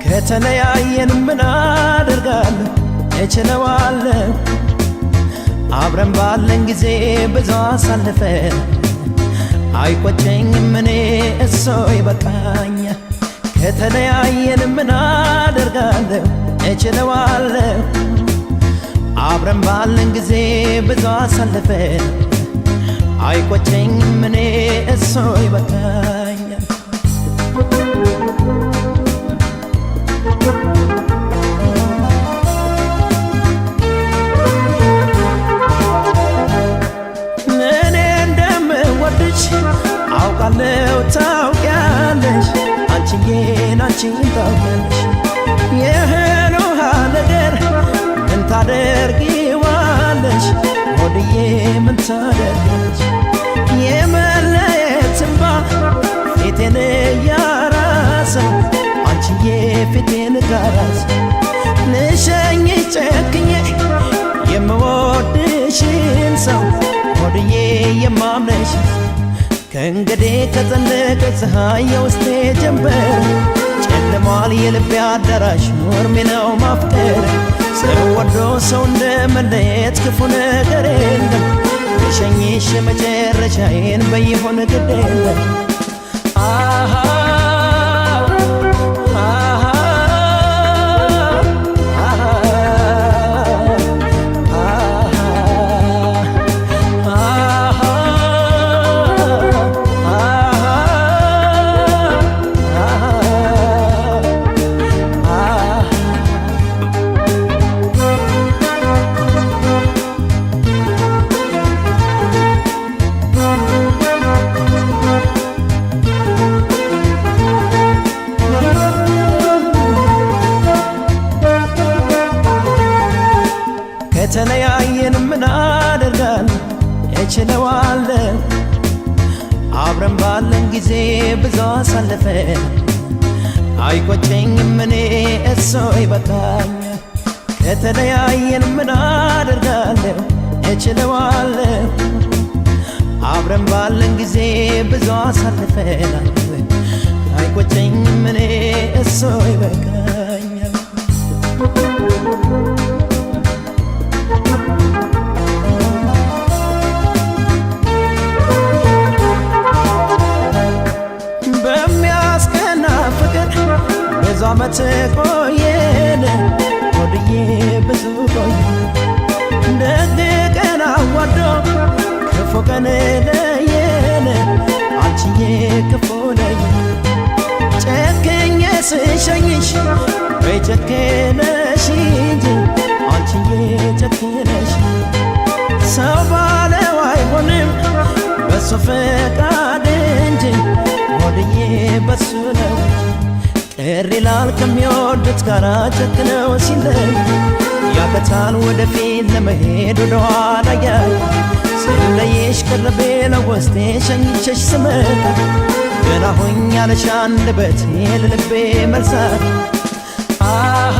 ከተለያየን ምን አደርጋለሁ እችለዋለሁ። አብረን ባለን ጊዜ ብዙ አሳልፈን አይቆጨኝም እኔ እሶ ይበቃኛል። ከተለያየን ምን አደርጋለሁ እችለዋለሁ። አብረን ባለን ጊዜ ብዙ አሳልፈን አይቆጨኝም እኔ እሶ ይበቃኛል። እኔ እንደምወድሽ አውቃለሁ ታውቂያለሽ፣ አንቺዬን አንቺን ታውቂያለሽ። የእህል ውሃ ነገር ምን ታደርጊዋለሽ ሆድዬ ምን ታደርጊዋለሽ? የመለየት እንባ ፊቴን እያራሰው አንቺዬ ፊቴን ጋራሰ ልሸኝሽ ጨክኜ የምወድሽን ሰው ሆድዬ የማምነሽ። ከእንግዲህ ከጠለቀ ፀሐይ የውስጤ ጀንበር ጨልሟል የልቤ አዳራሽ እርሜ ነው ማፍቀር። ሰው ወዶ ሰው እንደ መለየት ክፉ ነገር የለም። ልሸኝሽ መጨረሻዬን በይሆን ግድ የለም። አሃ አሃ አሃ ከተለያየን ምን አደርጋለሁ እችለዋለሁ። አብረን ባለን ጊዜ ብዙ አሳልፈን አይቆጨኝም እኔ እሶ ይበቃኛል። ከተለያየን ምን አደርጋለሁ እችለዋለሁ። አብረን ባለን ጊዜ ብዙ አሳልፈናል አይቆጨኝም እኔ እሶ ይበቃኛል። በሚያስቀና ፍቅር ብዙ ዓመት ቆየን ሆድዬ ብዙ ቆየ። ደግ ቀን አዋዶ ክፉ ቀን ለየን አንቺዬ ክፉ ለየን። ጨክኜ ስሸኝሽ ወይ ጨክነሽ እንጂ አንቺዬ ጨክነሽ። ሰው ባለው አይሆንም በሱ ፈቃድ እንጂ ሆድዬ በሱ ነው እንጂ። ቅር ይላል ከሚወዱት ጋር ጨክነው ሲለይ ያቅታል ወደፊት ለመሄድ ወደኋላ ያይ። ስለይሽ ቅርቤ ለውስጤ ሸኝቼሽ ስመጣ ገና ሆኛለሽ አንደበቴ ለልቤ መልሳት። አሃ